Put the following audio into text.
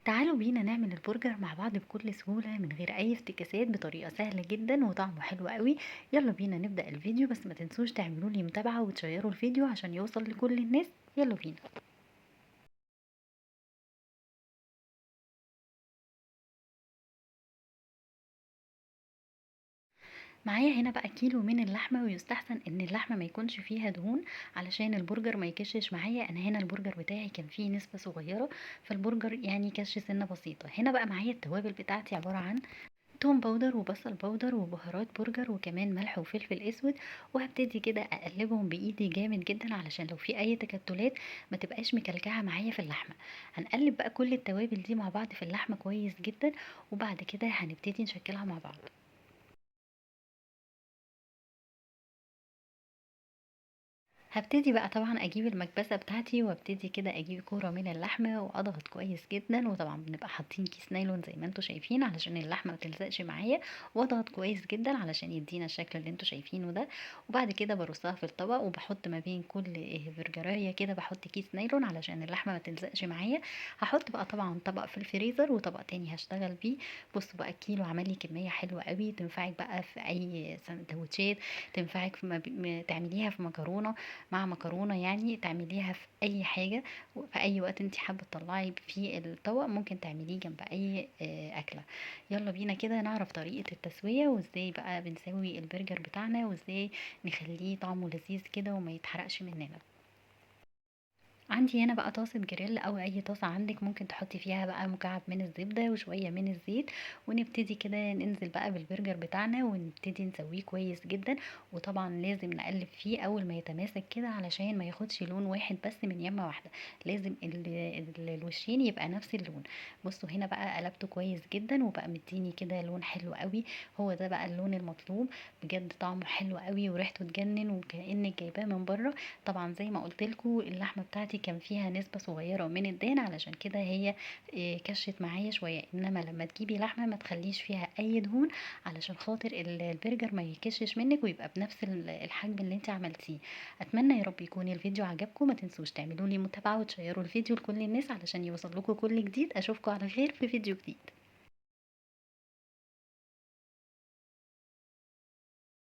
تعالوا بينا نعمل البرجر مع بعض بكل سهولة من غير أي افتكاسات، بطريقة سهلة جدا وطعمه حلو قوي. يلا بينا نبدأ الفيديو، بس ما تنسوش تعملوا لي متابعة وتشيروا الفيديو عشان يوصل لكل الناس. يلا بينا. معايا هنا بقى كيلو من اللحمة، ويستحسن ان اللحمة ما يكونش فيها دهون علشان البرجر ما يكشش معايا. انا هنا البرجر بتاعي كان فيه نسبة صغيرة، فالبرجر كش سنة بسيطة. هنا بقى معايا التوابل بتاعتي عبارة عن توم powder وبصل powder وبهارات برجر وكمان ملح وفلفل اسود، وهبتدي كده اقلبهم بايدي جامد جدا علشان لو في اي تكتلات ما تبقاش مكلكعه معايا في اللحمة. هنقلب بقى كل التوابل دي مع بعض في اللحمة كويس جدا، وبعد كده هنبتدي نشكلها مع بعض. هبتدي بقى طبعا اجيب المكبسه بتاعتي وابتدي كده اجيب كورة من اللحمة واضغط كويس جدا، وطبعا بنبقى حاطين كيس نايلون زي ما انتم شايفين علشان اللحمة ما تلزقش معايا، واضغط كويس جدا علشان يدينا الشكل اللي انتم شايفينه ده. وبعد كده برصها في الطبق، وبحط ما بين كل برجرايه كده بحط كيس نايلون علشان اللحمة ما تلزقش معايا. هحط بقى طبعا طبق في الفريزر وطبق تاني هشتغل بيه. بصوا بقى الكيلو عمل لي كمية حلوة قوي، تنفعك بقى في اي سندوتشات، تنفعك في تعمليها في مكرونه مع مكرونه، تعمليها في اي حاجة في اي وقت انت حابة تطلعي فيه الطبق، ممكن تعمليه جنب اي اكله. يلا بينا كده نعرف طريقه التسوية وازاي بقى بنسوي البرجر بتاعنا وازاي نخليه طعمه لذيذ كده وما يتحرقش مننا. عندي هنا بقى طاسة جريل او اي طاسة عندك ممكن تحطي فيها بقى مكعب من الزبدة وشوية من الزيت، ونبتدي كده ننزل بقى بالبرجر بتاعنا ونبتدي نسويه كويس جدا. وطبعا لازم نقلب فيه اول ما يتماسك كده علشان ما ياخدش لون واحد بس من يمة واحدة، لازم الوشين يبقى نفس اللون. بصوا هنا بقى قلبته كويس جدا وبقى مديني كده لون حلو قوي، هو ده بقى اللون المطلوب. بجد طعمه حلو قوي وريحته تجنن وكأنك جايباه من بره. طبعا زي ما قلت لكم اللحمة بتاعتي كان فيها نسبة صغيرة من الدهن علشان كده هي كشت معايا شوية، انما لما تجيبي لحمة ما تخليش فيها اي دهون علشان خاطر البرجر ما يكشش منك ويبقى بنفس الحجم اللي انت عملتيه. اتمنى يا رب يكون الفيديو عجبكم، ما تنسوش تعملوا لي متابعة وتشيروا الفيديو لكل الناس علشان يوصل لكم كل جديد. اشوفكم على خير في فيديو جديد.